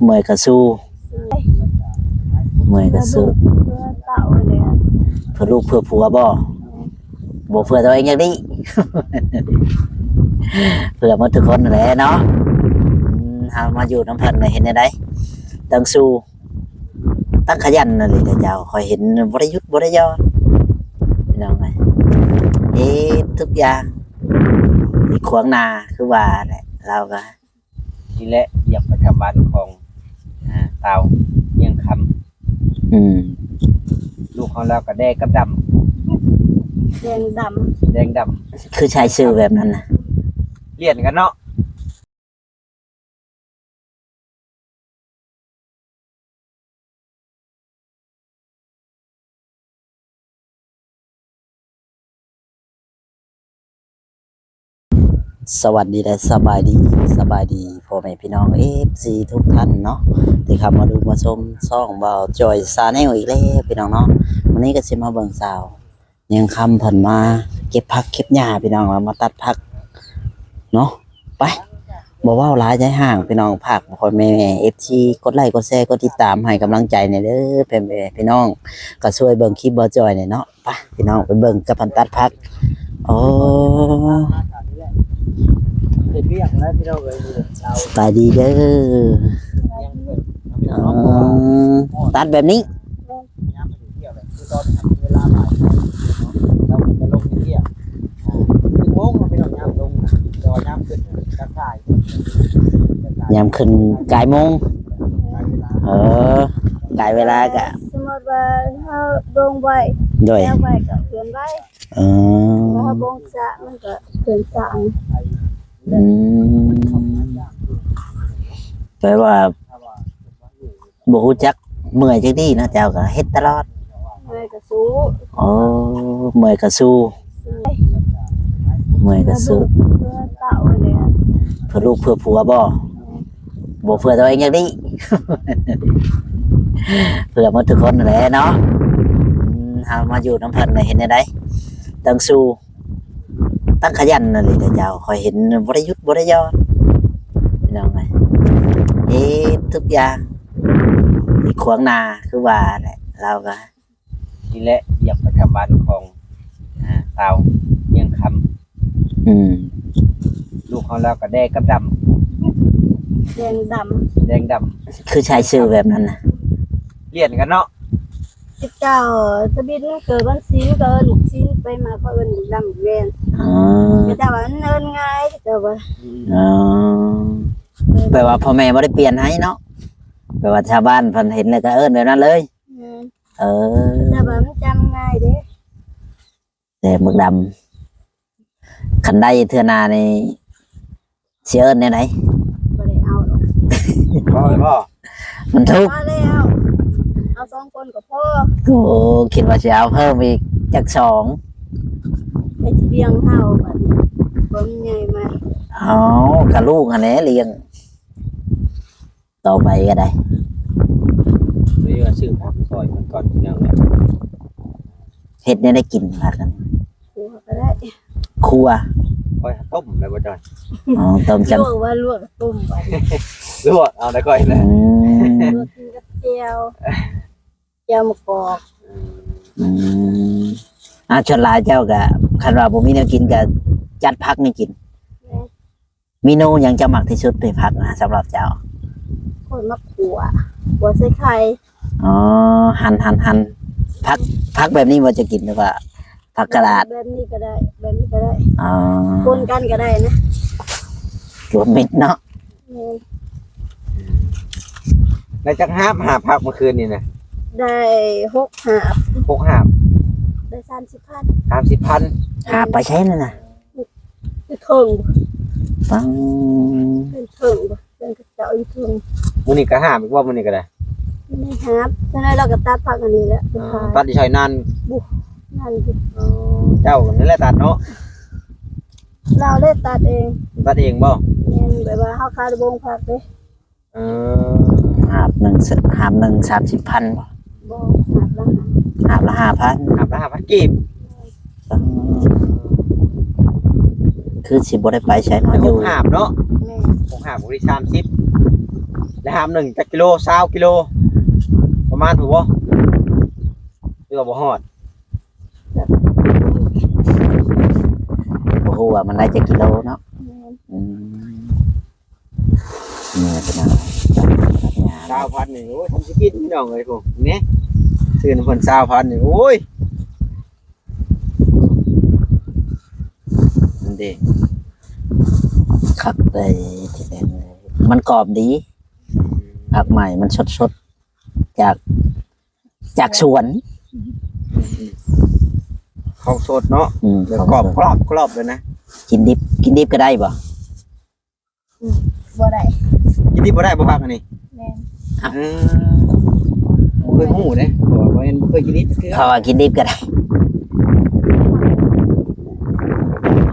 ເມື່ອຍກະສູ້ ເມື່ອຍກະສູ້ ເພື່ອລູກເພື່ອຜົວບໍ່? ບໍ່ເພື່ອຕົວເອງຢ່າງນີ້ ເພື່ອໝົດທຸກຄົນນັ້ນແຫຼະເນາະ. ອືມ ເຮົາມາຢູ່ນຳເພິ່ນແລ້ວເຮັດແນວໃດ? ຕ້ອງສູ້ ຕັ້ງຂະຫຍັນອີ່ຫຼີເດ້ເຈົ້າ. ຂ້ອຍເຫັນບໍ່ໄດ້ຢຸດບໍ່ໄດ້ຢ່ອນ ພີ່ນ້ອງເອີຍ ເຮັດທຸກຢ່າງທີ່ຂວາງໜ້າ ຄືວ່າແຫຼະ ລາວກະ ນີ້ແຫຼະວຽກປະຈຳວັນຂອງ ອ່າ ຊາວວຽງຄຳ. ອືມ ລູກຂອງລາວກະແດງກັບດຳ ແດງດຳ ແດງດຳ ຄືໃຊ້ຊື່ແບບນັ້ນນະ ລຽນກັນເນາະ. ສະຫວັດດີ ແລະ ສະບາຍດີ ສະບາຍດີພໍ່ແມ່ພີ່ນ້ອງ ເອັຟຊີ ທຸກທ່ານເນາະ ທີ່ເຂົ້າມາດູມາຊົມຊ່ອງບ່າວຈ່ອຍ Channel ອີກແລ້ວ ພີ່ນ້ອງເນາະ. ມື້ນີ້ກະຊິມາເບິ່ງສາວ ວຽງຄຳເພິ່ນມາເກັບຜັກເກັບຫຍ້າ ພີ່ນ້ອງ ແລ້ວມາຕັດຜັກເນາະ. ໄປ ບໍ່ເວົ້າຫຼາຍໃຈຫ່າງ ພີ່ນ້ອງ ຝາກພໍ່ແມ່ເອັຟຊີ ກົດໄລ ກົດແຊ ກົດຕິດຕາມໃຫ້ກຳລັງໃຈແດ່ເດີ ພໍ່ແມ່ພີ່ນ້ອງ ກະຊ່ວຍເບິ່ງຄລິບບ່າວຈ່ອຍແດ່ເນາະ. ໄປ ພີ່ນ້ອງ ໄປເບິ່ງກັບເພິ່ນຕັດຜັກ. ໂອ້ ເຮັດວຽກແລ້ວ ພີ່ນ້ອງເອີຍ ສະບາຍດີເດີ. ອໍ ຕັດແບບນີ້ ຍາມເພິ່ນເຮັດວຽກແຫຼະ ຄືຕອນເວລາບ່າຍໂມງເນາະ ລາວກໍຈະລົງເຮັດວຽກ ອ່າ ໜຶ່ງໂມງເນາະ ພີ່ນ້ອງ ຍາມລົງນະ ແຕ່ວ່າຍາມຂຶ້ນນະ ຈະສາຍ ຍາມຂຶ້ນກາຍໂມງ ກາຍເວລາ ເອີ ກາຍເວລາກະ ສົມມຸດວ່າເຮົາລົງໄວ ໂດຍ ແລ້ວໄວກໍເຄື່ອນໄວ ເອີ ຖ້າເຮົາລົງຊ້າມັນກໍເຄື່ອນຊ້າ. ອືມ ແປວ່າ ບໍ່ຮູ້ຈັກເມື່ອຍຈັກດີ້ເນາະ ເຈົ້າກໍເຮັດຕະຫຼອດ ເມື່ອຍກໍສູ້. ໂອ້ ເມື່ອຍກໍສູ້ ເມື່ອຍກໍສູ້ ເພື່ອລູກເພື່ອຜົວບໍ່? ບໍ່ເພື່ອຕົວເອງຢ່າງນີ້ ເພື່ອໝົດທຸກຄົນນັ້ນແຫຼະເນາະ. ອືມ ເຮົາມາຢູ່ນຳເພິ່ນແລ້ວເຮັດແນວໃດ? ຕ້ອງສູ້ ຕັ້ງຂະຫຍັນອີ່ຫຼີເດ້ເຈົ້າ ຂ້ອຍເຫັນບໍ່ໄດ້ຢຸດບໍ່ໄດ້ຢ່ອນ ພີ່ນ້ອງເອີຍ ເຮັດທຸກຢ່າງທີ່ຂວາງໜ້າ ຄືວ່າແຫຼະ ລາວກະ ນີ້ແຫຼະວຽກປະຈຳວັນຂອງ ອ່າ ຊາວວຽງຄຳ. ອືມ ລູກຂອງລາວກະແດງກັບດຳ ແດງດຳ ແດງດຳ ຄືໃຊ້ຊື່ແບບນັ້ນນະ ລຽນກັນເນາະ. ສິບເກົ້າ ທະບຽນມັນເກີດວັນສິນ ກໍເອີ້ນສິນ ໄປມາກໍເອີ້ນດຳແມ່ນ. ອໍ ເຂົາເຈົ້າວ່າມັນເອີ້ນງ່າຍ ເຂົາເຈົ້າວ່າ. ອໍ ແປວ່າພໍ່ແມ່ບໍ່ໄດ້ປ່ຽນໃຫ້ເນາະ ແປວ່າຊາວບ້ານເພິ່ນເຫັນແລ້ວກໍເອີ້ນແບບນັ້ນເລີຍ. ແມ່ນ ເອີ ແຕ່ວ່າມັນຈຳງ່າຍເດ້ ແດງບັກດຳ. ຄັນໄດ້ເທື່ອໜ້ານີ້ຊິເອີ້ນແນວໃດ? ບໍ່ໄດ້ເອົາດອກ ພໍແລ້ວບໍ່? ມັນທຸກ ພໍແລ້ວ ເອົາສອງຄົນກໍພໍ. ໂອ້ ຄິດວ່າຊິເອົາເພີ່ມອີກຈັກສອງ ໃຜຊິລ້ຽງເຮົາບັດນີ້ ຄວາມໃຫຍ່ມາ. ເອົາ ກະລູກຫັ້ນແຫຼະລ້ຽງ ຕໍ່ໄປກໍໄດ້ ຫຼືວ່າຊື້ຜັກຊ່ອຍເພິ່ນກ່ອນ ພີ່ນ້ອງເອີຍ. ເຮັດແນວໃດກິນຜັກຫັ້ນ? ຂົ້ວກໍໄດ້ ຂົ້ວ ຂ້ອຍຕົ້ມໄດ້ບໍ່ຈ້ອຍ? ອໍ ຕົ້ມຈຳ ລວກວ່າລວກ ຕົ້ມໄປ ລວກເອົາໄດ້ຂ້ອຍນະ. ອືມ ລວກກິນກັບແຈ່ວ ແຈ່ວໝາກກອກ. ອືມ ອ່າ ສ່ວນຫຼາຍເຈົ້າກໍ ຄັນວ່າບໍ່ມີແນວກິນກໍຈັດຜັກນີ້ກິນ. ແມ່ນ ເມນູຫຍັງເຈົ້າມັກທີ່ສຸດເປັນຜັກນະ ສຳລັບເຈົ້າ? ຂ້ອຍມັກຂົ້ວ ຂົ້ວໃສ່ໄຂ່. ອໍ ຫັ່ນໆໆ ຜັກ ຜັກແບບນີ້ບໍ່ຈະກິນ ຫຼືວ່າຜັກກະຫຼາດ? ແບບນີ້ກໍໄດ້ ແບບນີ້ກໍໄດ້. ອໍ ປົນກັນກໍໄດ້ນະ ລວມມິດເນາະ. ແມ່ນ ໄດ້ຈັກຫາບ ຫາບຜັກມື້ຄືນນີ້ນະ? ໄດ້ຫົກຫາບ. ຫົກຫາບ ໄດ້ສາມສິບພັນ. ສາມສິບພັນ ຫາບໄປໃສນັ້ນນະ? ຢູ່ເທິງ ຟັງ ເທິງ ເທິງ ເທິງເຂົາເຈົ້າຢູ່ເທິງ. ມື້ນີ້ກໍຫາບອີກບໍ່? ມື້ນີ້ກໍໄດ້ ມື້ນີ້ຫາບ. ຈັ່ງໃດລາວກໍຕັດຜັກອັນນີ້ແຫຼະ ເອີ ໄປຂາຍ. ຕັດຢູ່ໃສ? ນານ ບຸ ນານຢູ່. ອໍ ເຈົ້ານີ້ແຫຼະຕັດເນາະ? ລາວເລີຍຕັດເອງ. ຕັດເອງບໍ່? ແມ່ນ ແບບວ່າເຮົາຂາຍໂຮງຜັກເດ້. ເອີ ຫາບໜຶ່ງ ຫາບໜຶ່ງສາມສິບພັນບໍ່? ບໍ່ ຫາບລະ ຫາບລະຫ້າພັນ. ຫາບລະຫ້າພັນກີບ. ເອີ ຄືຊິບໍ່ໄດ້ໄປໃສເນາະ ຢູ່ ຫົກຫາບເນາະ. ແມ່ນ ຫົກຫາບ ຫົກຫ້າສາມສິບ. ໄດ້ຫາບໜຶ່ງຈັກກິໂລ ຊາວກິໂລ ປະມານພຸ້ນບໍ່ ຫຼືວ່າບໍ່ຮອດ? ບໍ່ຮູ້ວ່າມັນໄດ້ຈັກກິໂລເນາະ. ແມ່ນ. ອືມ ນີ້ພີ່ນ້ອງ ຊາວພັນນີ້ ໂອ້ຍ ທຳຊິກິນພີ່ນ້ອງເອີຍ ພຸ້ນນີ້ ຊື້ນຳເພິ່ນຊາວພັນນີ້ ໂອ້ຍ ນັ້ນເດ້ ຄັກໄດ໋ ມັນກອບດີ ຜັກໃໝ່ມັນສົດໆ ຈາກ ຈາກສວນ ຂອງສົດເນາະ. ອືມ ແບບກອບ ຂອງສົດ ກອບ ກອບເລີຍນະ. ກິນດິບ ກິນດິບກໍໄດ້ບໍ່? ອືມ ບໍ່ໄດ້ ກິນດິບບໍ່ໄດ້ບໍ່ ຜັກອັນນີ້? ແມ່ນ. ເອີ ບໍ່ເຄີຍຮູ້ເດ້ ເພາະວ່າບໍ່ແມ່ນ ບໍ່ເຄີຍກິນດິບຈັກເທື່ອ. ເພາະວ່າກິນດິບກໍໄດ້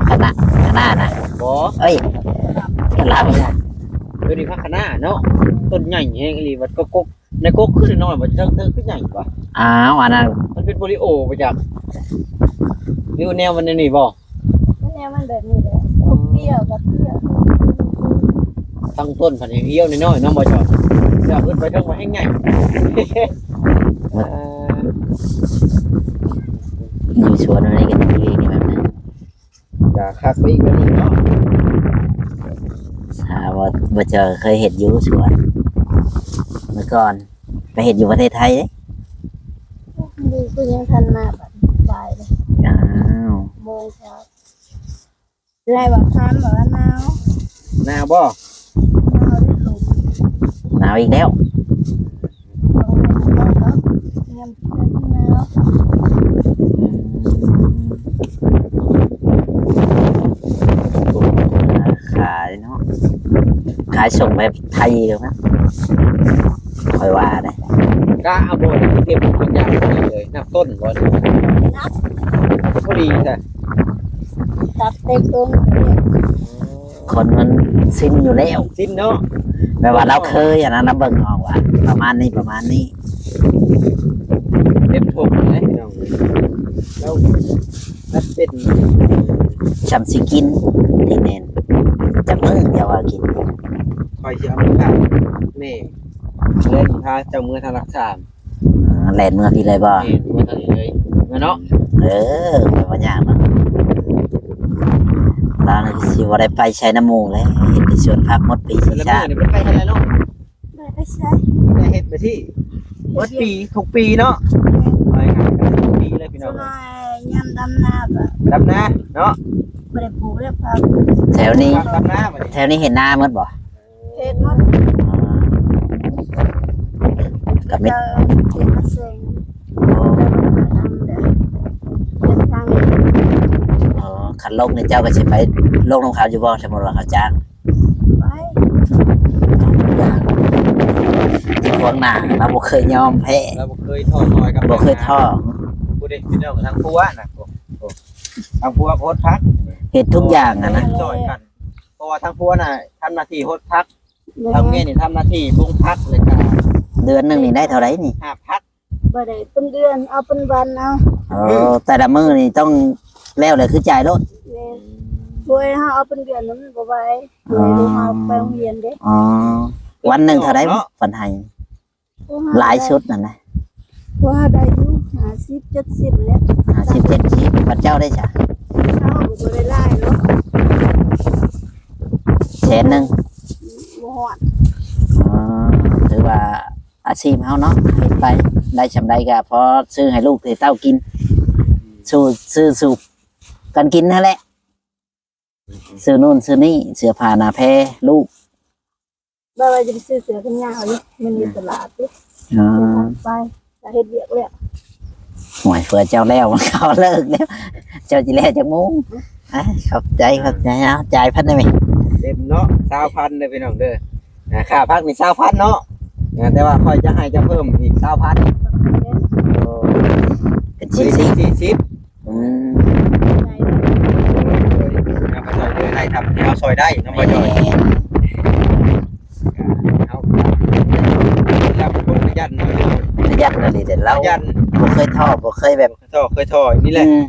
ຄະນະ ຄະນະນະ ບໍ່ ເອີຍ ກະຫຼຳ ໂຕນີ້ຜັກຄະນະເນາະ ຕົ້ນໃຫຍ່ແຮງອີ່ຫຼີ ບັດກໍກົກ ໃນກົກຄືນ້ອຍໆ ບໍ່ ເທິງ ເທິງຄືໃຫຍ່ວະ? ອ້າວ ອັນນັ້ນ ມັນເປັນໂປລິໂອບໍ່ຈັກ ຫຼືວ່າແນວມັນແນວນີ້ບໍ່? ມັນແນວມັນແບບນີ້ແຫຼະ ເປັນເປ້ຍ ກັບເປ້ຍ ທັງຕົ້ນພັນຮຽວໆ ນ້ອຍໆ ເນາະ ບໍ່ຈອດ ຈາກຂຶ້ນໄປເທິງມັນແຮງໃຫຍ່ ມັນ ເອີ ຢູ່ສວນອັນນີ້ກໍດີ ແບບນັ້ນ ກະຄັກໄປອີກແບບໜຶ່ງເນາະ. ຖ້າວ່າບໍ່ເຈີ ເຄີຍເຮັດຢູ່ສວນ ເມື່ອກ່ອນ ໄປເຮັດຢູ່ປະເທດໄທເດ້. ດີ ຄືຍັງທັນມາບາດ ສາຍເດ້. ອ້າວ ໂມງເຊົ້າ ໄດ້ວ່າຄານ ວ່າໜາວ ໜາວບໍ່? ໜາວເດ້ ລົມ ໜາວອີກແລ້ວ. ຂາຍເນາະ ຂາຍສົ່ງໄປໄທເລີຍນະ ຂ້ອຍວ່າເດ້. ກະເອົາບໍ່ ເກັບທຸກຢ່າງເລີຍ ນັບຕົ້ນບໍ່? ນັບ ພໍດີຊະ ຕັດເຕັມຕົ້ນ. ຄົນມັນຊິນຢູ່ແລ້ວ ຊິນເນາະ ແບບວ່າລາວເຄີຍອັນນັ້ນນະ ເບິ່ງອອກວ່າປະມານນີ້ ປະມານນີ້ ເຕັມຖົງເລີຍພີ່ນ້ອງ ລາວ ລາວເປັນ ຊ່ຳຊິກິນ ທີ່ແມ່ນ ຈັກມື້ເຈົ້າວ່າກິນ ຂ້ອຍຊິເອົາມາຝາກແມ່ ແລ່ນພາເຈົ້າເມືອທາງຫຼັກສາມ. ອ່າ ແລ່ນເມືອພີ້ເລີຍບໍ່? ແມ່ນ ເມືອທາງນີ້ເລີຍ ເມືອເນາະ. ເອີ ບໍ່ຍາກດອກ ລາວນີ້ຊິບໍ່ໄດ້ໄປໃສນຳໝູ່ແລ້ວ ເຮັດແຕ່ສວນຜັກໝົດປີ ແຕ່ລະມື້ນີ້ບໍ່ໄດ້ໄປໃສເນາະ. ບໍ່ໄດ້ໄປໃສ ໄດ້ເຮັດໄປທີ່ ເບິດປີ ທຸກປີເນາະ. ໄປຫາທຸກປີເລີຍພີ່ນ້ອງ ສ່ວນຫຼາຍຍາມດຳນາ ດຳນາເນາະ ບໍ່ໄດ້ປູກແລ້ວຜັກ ແຖວນີ້ ດຳນາ ແຖວນີ້ເຮັດນາໝົດບໍ່? ເຮັດໝົດ ກໍມີ ເຮັດມາເສັງ ອໍ ເຮັດທາງ ອໍ ຄັນລົງນີ້ເຈົ້າກໍຊິໄປລົງນຳເຂົາຢູ່ບໍ່? ສົມມຸດວ່າເຂົາຈ້າງ ໄປ ຢູ່ຂວາງໜ້າ ລາວບໍ່ເຄີຍຍອມແພ້ ລາວບໍ່ເຄີຍທໍ້ຖອຍກັບ ບໍ່ເຄີຍທໍ້ ຜູ້ໃດພີ່ນ້ອງ ທາງຜົວນະ ໂອ້ ທາງຜົວໂພດພັກ ເຮັດທຸກຢ່າງຫັ້ນນະ ຊ່ອຍກັນ. ເພາະວ່າທາງຜົວນະທຳໜ້າທີ່ຫົດຜັກ ແມ່ນ ທາງເມຍນີ້ທຳໜ້າທີ່ປຸງຜັກ ແລ້ວກະ ເດືອນໜຶ່ງນີ້ໄດ້ເທົ່າໃດນີ້? ຫາບຜັກ ບໍ່ໄດ້ເປັນເດືອນ ເອົາເປັນວັນເອົາ. ເອີ ແຕ່ລະມື້ນີ້ຕ້ອງແລ້ວແຫຼະ ຄືຈ່າຍໂລດ. ແມ່ນ ໂດຍ ເຮົາເອົາເປັນເດືອນມັນບໍ່ໄຫວ ໂດຍ ເຮົາໄປໂຮງຮຽນເດ້. ອໍ ວັນໜຶ່ງເທົ່າໃດ ເນາະ ເພິ່ນໃຫ້? ຫຼາຍສຸດຫັ້ນນະ ວ່າໄດ້ຢູ່ຫ້າສິບ ເຈັດສິບແຫຼະ ຫ້າສິບ ເຈັດສິບ. ບັດເຈົ້າໄດ້ຊະ? ເຈົ້າກໍບໍ່ໄດ້ຫຼາຍເນາະ ແສນໜຶ່ງ ບໍ່ຮອດ. ອໍ ຖືວ່າອາຊີບເຮົາເນາະ ເຮັດໄປ ໄດ້ຊ່ຳໃດກໍພໍຊື້ໃຫ້ລູກໃຫ້ເຕົ້າກິນ ສູ້ ຊື້ສູ່ກັນກິນຫັ້ນແຫຼະ. ຊື້ໂນ່ນຊື້ນີ້ ເສື້ອຜ້າໜ້າແພລູກ ບໍ່ວ່າຈະໄປຊື້ເສື້ອແຂນຍາວຢູ່ ມັນຢູ່ຕະຫຼາດຕິ. ອໍ ໄປ ໄປເຮັດວຽກແລ້ວ. ໂອ້ຍ ເພື່ອເຈົ້າແລ້ວ ເຂົາເລີກແລ້ວ ເຈົ້າຊິແລ້ວຈັກໂມງ? ອາ ຂອບໃຈ ຂອບໃຈ. ເອົາ ຈ່າຍພັນໄດ້ໄໝ? ເຕັມເນາະ ຊາວພັນເດີພີ່ນ້ອງເດີ. ອາ ຄ່າພັກນີ້ຊາວພັນເນາະ. ອາ ແຕ່ວ່າຂ້ອຍຈະໃຫ້ເຈົ້າເພີ່ມອີກຊາວພັນ ເປັນສີ່ສິບ ສີ່ສິບ. ອືມ ເຮົາກໍຊ່ອຍເຫຼືອໄດ້ ເທົ່າທີ່ເຮົາຊ່ອຍໄດ້ເນາະ ບໍ່ຈ້ອຍ. ແມ່ນ ເຮົາກໍລາວເປັນຄົນຂະຫຍັນເນາະ ຂະຫຍັນອີ່ຫຼີເດ້ລາວ ຂະຫຍັນ ບໍ່ເຄີຍທໍ້ ບໍ່ເຄີຍແບບ ບໍ່ເຄີຍທໍ້ ເຄີຍທໍ້ນີ້ແຫຼະ. ອືມ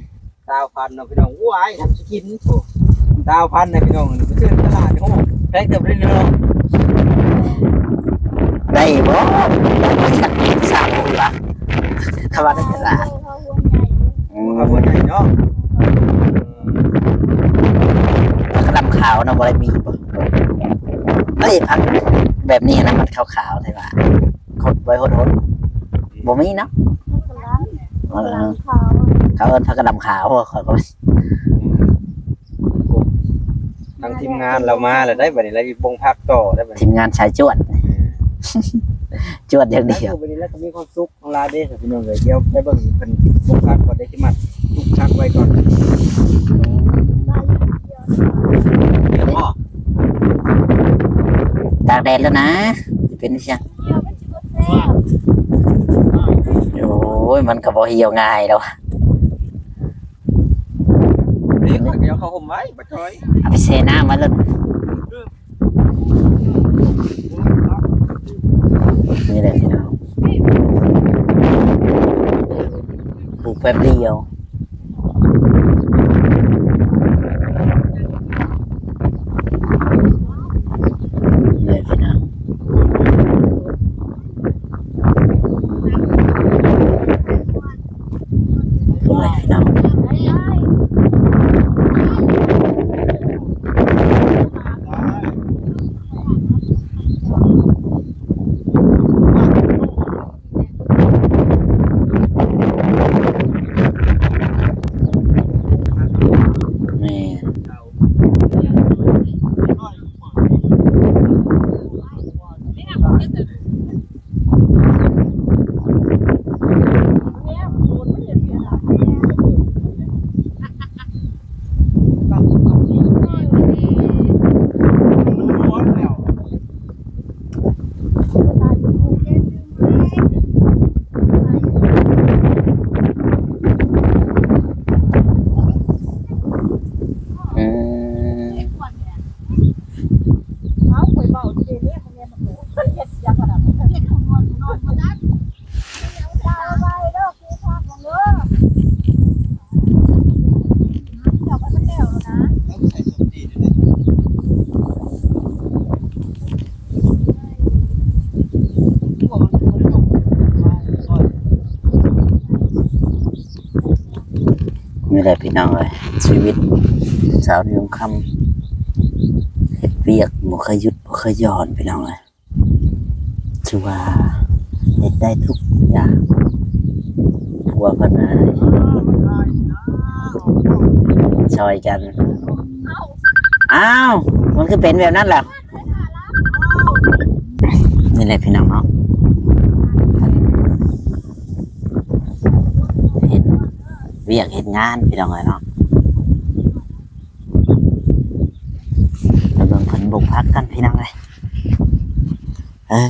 ຊາວພັນເນາະພີ່ນ້ອງ. ໂອ້ຍ ທຳຊິກິນ ຊາວພັນນະພີ່ນ້ອງ ໄປຊື້ຕະຫຼາດ ໂອ້ ແພງເຕີບເລີຍເນາະ. ໄດ້ບໍ່? ຢາກເປັນສາວບໍ່ລະ? ຄຳວ່າໄດ້ຕະຫຼາດ. ອືມ ຄຳວ່າໃຫຍ່ເນາະ. ຜັກກະຫຼໍ່າຂາວນະ ບໍ່ໄດ້ມີບໍ່? ເອີຍ ຜັກແບບນີ້ນະ ມັນຂາວໆ ແຕ່ວ່າຄົນໄວ້ຫົດໆ ບໍ່ມີເນາະ. ເອີ ເຂົາເອີ້ນຜັກກະຫຼໍ່າຂາວ ຂ້ອຍກໍ ອືມ ທາງທີມງານລາວມາແລ້ວໄດ໋ ບັດນີ້ລາວຊິບົ່ງຜັກຕໍ່ໄດ໋ບັດນີ້ ທີມງານສາຍຈວດ ເອີ ຈວດຢ່າງດຽວ. ບັດນີ້ລາວກໍມີຄວາມສຸກ ຂອງລາວເດ້ ພີ່ນ້ອງເອີຍ. ດຽວໄປເບິ່ງເພິ່ນປຸກຜັກກ່ອນ ໄດ້ຊິມາປຸກຜັກໄວ້ກ່ອນ. ຕາກແດດແລ້ວນະ ຊິເປັນຫຍັງ? ໂອ້ຍ ມັນກໍບໍ່ຫ່ຽວງ່າຍດອກ. ນີ້ຂ້ອຍກໍເອົາຜ້າຫົ່ມໄວ້ ບໍ່ຈອຍ ເອົາໄປແຊ່ນ້ຳໄວ້ໂລດ. ນີ້ແຫຼະພີ່ນ້ອງ ປູກແປັບດຽວເລີຍພີ່ນ້ອງ. ພຸ້ນແຫຼະພີ່ນ້ອງ. ແມ່ນ. ອືມ. ເອົາ ຂ້ອຍເວົ້າຢູ່ເດ້ ເຮັດຫຍັງຂະໜາດນັ້ນ? ນີ້ແຫຼະພີ່ນ້ອງເອີຍ ຊີວິດຊາວນິວຄຳ ເຮັດວຽກບໍ່ເຄີຍຢຸດບໍ່ເຄີຍຢ່ອນ ພີ່ນ້ອງເອີຍ. ຖືວ່າເຮັດໄດ້ທຸກຢ່າງ ຜົວເພິ່ນກໍຊ່ອຍກັນ. ອ້າວ ມັນຄືເປັນແບບນັ້ນລະ? ນີ້ແຫຼະພີ່ນ້ອງເນາະ ເຮັດວຽກເຮັດງານພີ່ນ້ອງເອີຍເນາະ. ໄປເບິ່ງເພິ່ນບຸກຜັກກັນພີ່ນ້ອງເອີຍ. ເອີ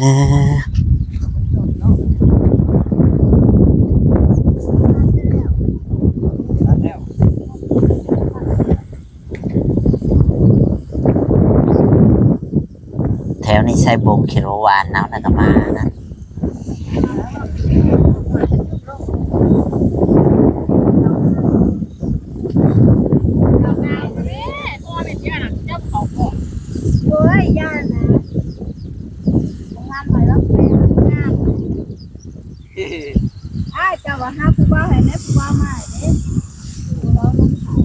ແຖວນີ້ໃສ່ບົງ ຄິດວ່າຫວານເນາະ ແລ້ວກໍມານັ້ນ. ໂອ້ຍ ຢ່ານະ ງາມໄປແລ້ວ ງາມ. ອ້າຍ ເຈົ້າວ່າຫາຜູ້ບ່າວໃຫ້ແດ່ ຜູ້ບ່າວມາໃຫ້ແດ່ ຜູ້ບ່າວລົງເຂົາ.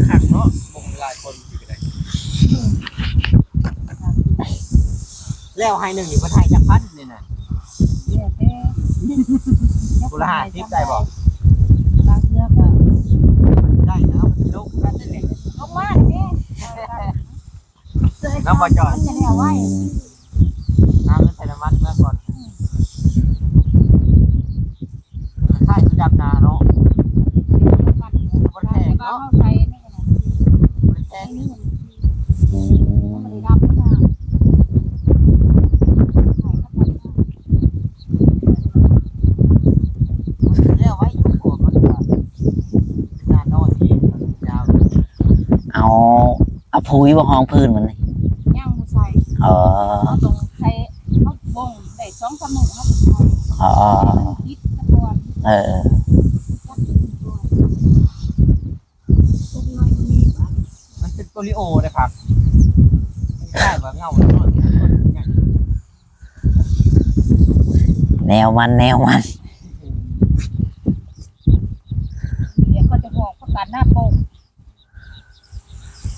ຄັກເນາະ ບໍ່ມີຫຼາຍຄົນຢູ່ກໍໄດ້. ແລ້ວໄຮ່ໜຶ່ງນີ້ເພິ່ນໃຫ້ຈັກພັນນີ້ນະ? ແລ້ວແຕ່ ຜູ້ລະຫ້າສິບໄດ້ບໍ່? ບາງເທື່ອກໍ ມັນຊິໄດ້ນະ ມັນຊິລົງກັນນັ້ນແຫຼະ ລົງມາແດ່. ນຳບໍ່ຈອຍ ມັນຈະແລ້ວໄວ ອືມ ຫາເງິນໃສ່ນ້ຳມັນເມືອກ່ອນ ອືມ ຄ້າຍຊິດຳນາເນາະ ມັນບໍ່ໄດ້ແພງເນາະ ເຮົາໃສ່ໃນນັ້ນ ບໍ່ໄດ້ແພງ ອືມ ມັນບໍ່ໄດ້ດຳນາ ມັນຊິແລ້ວໄວຢູ່ ພວກມັນກໍເປັນນານ້ອຍເອງ ມັນຍາວ ເອົາ ເອົາປຸ໋ຍບໍ່ຮອງພື້ນມັນນີ້? ຍັງບໍ່ໃສ່ ເອີ ເຮົາຕ້ອງໃສ່ ເຮົາບົ່ງໄດ້ສອງສາມມື້ເຮົາກໍໃສ່ ເອີ ໃຫ້ມັນຕິດສະກ່ອນ ເອີ ຈັກຕິດສະກ່ອນ ປຸ໋ຍນ້ອຍກໍມີບາດ ໂອລິໂອໄດ້ພັກ ຄ້າຍວ່າເງົານ້ອຍ ແນວມັນ ແນວມັນ ດຽວເຂົາຈະຫອກຜັກກາດໜ້າໂປກ.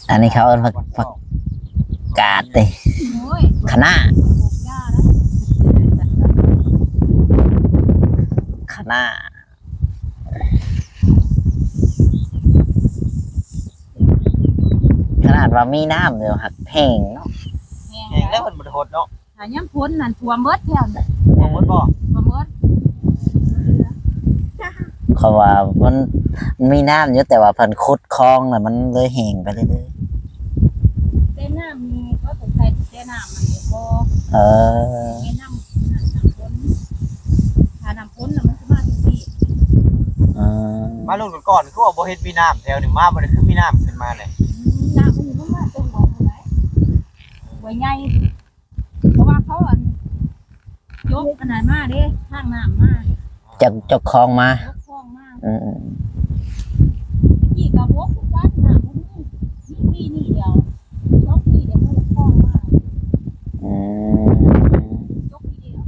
ອັນນີ້ເຂົາເອີ້ນຜັກ ຜັກກາດເດ້ ໂອ້ຍ ຄະນ້າ ປູກຫຍ້ານະ ຄະນ້າ ຂະໜາດວ່າມີນ້ຳຢູ່ ຫາກແຫ້ງເນາະ ແຫ້ງ ແຫ້ງແລ້ວ ເພິ່ນບໍ່ໄດ້ຫົດເນາະ. ຖ້າຍາມຝົນນັ້ນຖ້ວມເບິດແຖວນີ້ ຖ້ວມເບິດບໍ່? ຖ້ວມເບິດ ເພາະວ່າມັນມີນ້ຳຢູ່ ແຕ່ວ່າເພິ່ນຂຸດຄອງແລ້ວມັນເລີຍແຫ້ງໄປເລື້ອຍໆ ແຕ່ນ້ຳນີ້ເຂົາຕ້ອງໃຊ້ແຕ່ນ້ຳມັນບໍ່ພໍ ເອີ ແມ່ນ້ຳ ນ້ຳຝົນ ຖ້ານ້ຳຝົນນະມັນຊິມາຈັ່ງຊີ້ ເອີ ມາລຸ້ນກ່ອນ ຄືວ່າບໍ່ເຫັນມີນ້ຳແຖວນີ້ ມາບັດນີ້ຄືມີນ້ຳຂຶ້ນມາແຫຼະ ອືມ ນ້ຳມັນມາແຕ່ຫ້ວຍພຸ້ນໃດ ຫ້ວຍໃຫຍ່ ເພາະວ່າເຂົາອັນ ຈົກອັນນັ້ນມາເດ້ ທາງນ້ຳມາ ຈາກ ຈາກຄອງມາ ຈາກຄອງມາ ອືມໆ ຕະກີ້ກໍບົກຄືກັນ ນ້ຳບໍ່ມີ ມີປີນີ້ດຽວ ສອງປີດຽວມັນຄອງມາ ອືມ ຈົກປີດຽວ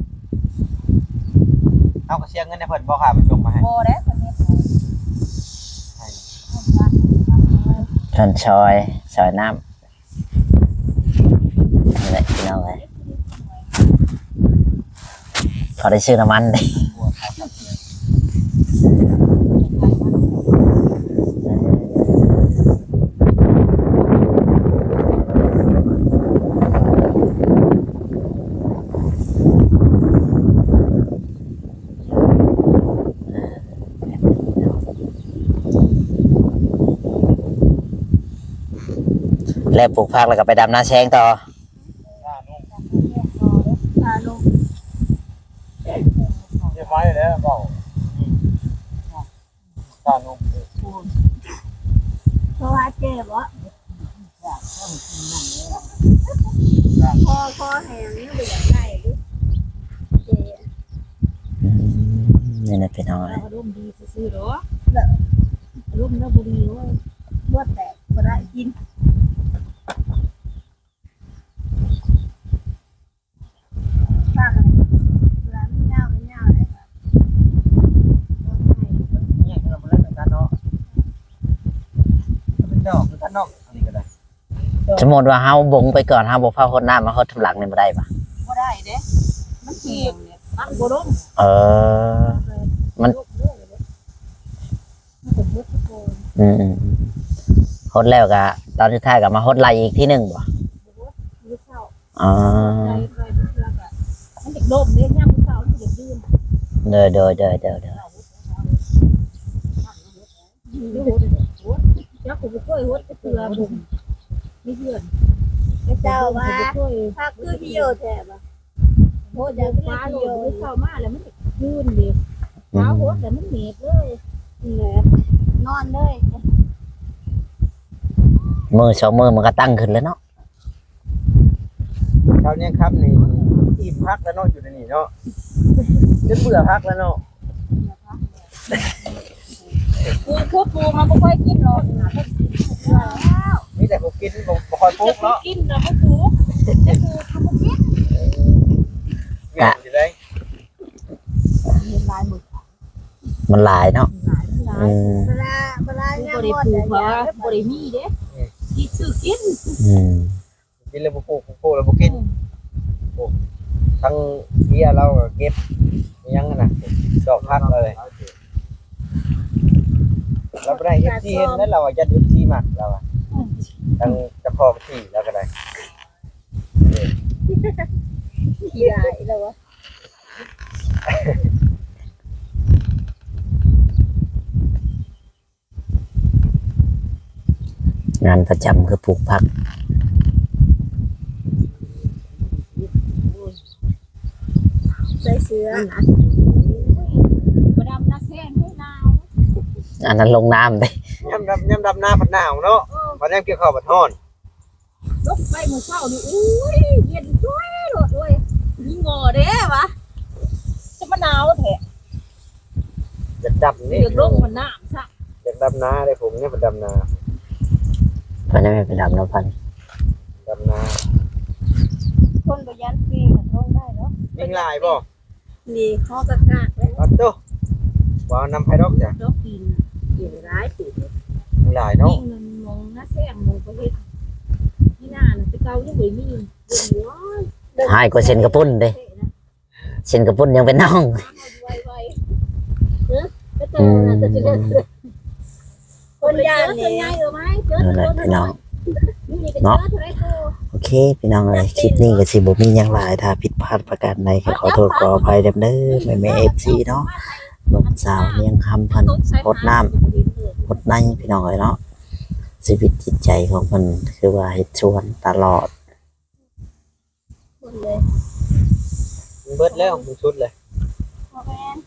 ເຮົາກໍເສຍເງິນໃຫ້ເພິ່ນບໍ່ ຄ່າເພິ່ນຈົກມາໃຫ້? ບໍ່ເດ້ ເພິ່ນເຮັດໃຫ້ ໃຫ້ ເພິ່ນຊ່ອຍ ຊ່ອຍນ້ຳ. ນີ້ແຫຼະພີ່ນ້ອງເອີຍ ພໍໄດ້ຊື້ນ້ຳມັນເດ້ ແລ້ວປູກຜັກແລ້ວກໍໄປດຳນາແຊງຕໍ່ ເກັບໄວ້ແລ້ວເວົ້າ ຕາໜຸ່ມ ໂທຫາເຈ້ບໍ? ພໍ ພໍແຮງຍັງບໍ່ຢາກໄດ້ເດ້ ເຈ້ ອືມ ນີ້ນະພີ່ນ້ອງ ອາລົມດີຊື່ໆດອກ ອາລົມລາວບໍ່ດີ ໂອ້ຍ ຫົວແຕກບໍ່ໄດ້ກິນ ສະມຸດວ່າເຮົາບົງໄປກ່ອນ ເຮົາບໍ່ຟ້າວຫົດນ້ຳມາຫົດທຳຫຼັງນີ້ບໍ່ໄດ້ຫວາ? ບໍ່ໄດ້ເດ້ ມັນແຫ້ງ ມັນບໍ່ລົງ ເອີ ມັນ ອືມ ຫົດແລ້ວກະຕອນສຸດທ້າຍກະມາຫົດໄລ່ອີກທີໜຶ່ງບໍ່? ບໍ່ຫົດ ມື້ເຊົ້າ ອໍ ໃສ່ ໃສ່ເທື່ອກະ ມັນຢາກລົມເດ້ ຍາມມື້ເຊົ້າມັນຢາກດື່ມ ໂດຍ ໂດຍ ໂດຍ ໂດຍ ໂດຍ ຢາກຫົດ ຫົດ ຈັກກໍບໍ່ເຄີຍຫົດຈັກເທື່ອ ບໍ່ມີເພື່ອນ ເຈົ້າວ່າ ພັກຄືດີແທ້ ໂພດຢາກໄປຫຼາຍໂລດ ເຊົ້າມາແລ້ວມັນຄືນເດ້ ຂາຫົດແລ້ວມັນເໜັບເລີຍ ແໜັບ ນອນເລີຍ ມື້ສອງມື້ມັນກໍຕັ້ງຂຶ້ນແລ້ວເນາະ ເຊົ້າແນງຄ່ຳນີ້ອີ່ມຄັກແລ້ວເນາະ ຢູ່ໃນນີ້ເນາະ ຈົນເບື່ອຄັກແລ້ວເນາະ. ປູກຄືປູກມາບໍ່ຄ່ອຍກິນດອກ ມີແຕ່ຜູ້ກິນ ບໍ່ ບໍ່ຄ່ອຍປູກເນາະ ກິນແຕ່ບໍ່ປູກ ແຕ່ປູກກໍບໍ່ກິນ ແມ່ນຢູ່ໃດ ເຫັນຫຼາຍມື້ ມັນຫຼາຍເນາະ ຫຼາຍ ຫຼາຍ ອືມ ເວລາ ເວລາຍາມບໍ່ໄດ້ປູກ ເພາະວ່າບໍ່ໄດ້ມີເດ້ ອືມ ຊິຊື້ກິນ ອືມ ກິນແລ້ວບໍ່ປູກ ປູກແລ້ວບໍ່ກິນ ອືມ ປູກທັງເບ້ຍລາວກໍເກັບ ອີຫຍັງຫັ້ນນະ ດອກຜັກເລີຍ ລາວບໍ່ໄດ້ເອັຟຊີເຫັນແລ້ວ ລາວວ່າຢ້ານເອັຟຊີມັກ ລາວວ່າ ອືມ ທັງເຈົ້າຂອງທີ່ລາວກໍໄດ້ ຂີ້ອາຍລາວວ່າ. ງານປະຈຳຄືປູກຜັກ ໃສ່ເສື້ອ ບໍ່ດຳນາແຊງໃຫ້ໜາວ ອັນນັ້ນລົງນ້ຳເດ້ ຍາມດຳ ຍາມດຳນາພັດໜາວເນາະ ເອີ ບັດຍາມກ່ຽວເຂົ້າພັດຮ້ອນ. ລົງໄປມື້ເຊົ້ານີ້ ໂອ້ຍ ເຢັນຈ້ອຍໂລດເວີຍ ມີງໍເດ້ວະ ຈະມາໜາວແທ້ ຢາກດຳນີ້ ຢາກລົງມັນນ້ຳຊະ ຢາກດຳນາເດ້ ຜົມນີ້ມັນດຳນາ ໄປໄດ້ແມ່ ໄປດຳນຳພັນ ດຳນາ ຄົນບໍ່ຢ້ານປິງກໍລົງໄດ້ເນາະ ປິງຫຼາຍບໍ່? ນີ້ເຮົາກໍກາກແລ້ວ ປັດໂຕ ບໍ່ເອົານຳໃຜດອກຈ້ະ ດອກປີນນະ ປີນຫຼາຍປີ ປີງຫຼາຍເນາະ ປີນມັນມອງໜ້າແຊງມອງປະເທດ ທີ່ໜ້ານະ ແຕ່ເກົ່າຍັງບໍ່ມີ ເບິ່ງຫຼາຍ ຮ້າຍກວ່າເສັ້ນກະປຸ້ນເດ້ ເສັ້ນກະປຸ້ນຍັງເປັນໜອງ ໄວໆ ເອີ ອືມ ຄົນຢ້ານນີ້ ນັ້ນແຫຼະພີ່ນ້ອງເນາະ ໂອເຄພີ່ນ້ອງເອີຍ ຄລິບນີ້ກໍຊິບໍ່ມີຫຍັງຫຼາຍ ຖ້າຜິດພາດປະການໃດກໍຂໍໂທດຂໍອະໄພນຳເດີ ແມ່ໆ ເອັຟຊີ ເນາະ ເບິ່ງສາວນຽງຄຳເພິ່ນຫົດນ້ຳຫົດໃນພີ່ນ້ອງເອີຍເນາະ ຊີວິດຈິດໃຈຂອງເພິ່ນຄືວ່າເຮັດສວນຕະຫຼອດ ເບິ່ງເລີຍ ມັນເບິດແລ້ວ ມັນສຸດເລີຍ ບໍ່ແມ່ນ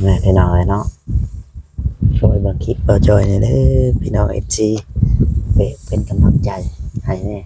ແມ່ນພີ່ນ້ອງເອີຍເນາະ ຊ່ວຍເບິ່ງຄລິບບ່າວຈ້ອຍແດ່ເດີ ພີ່ນ້ອງເອັຟຊີ ເປັນກຳລັງໃຈໃຫ້ແດ່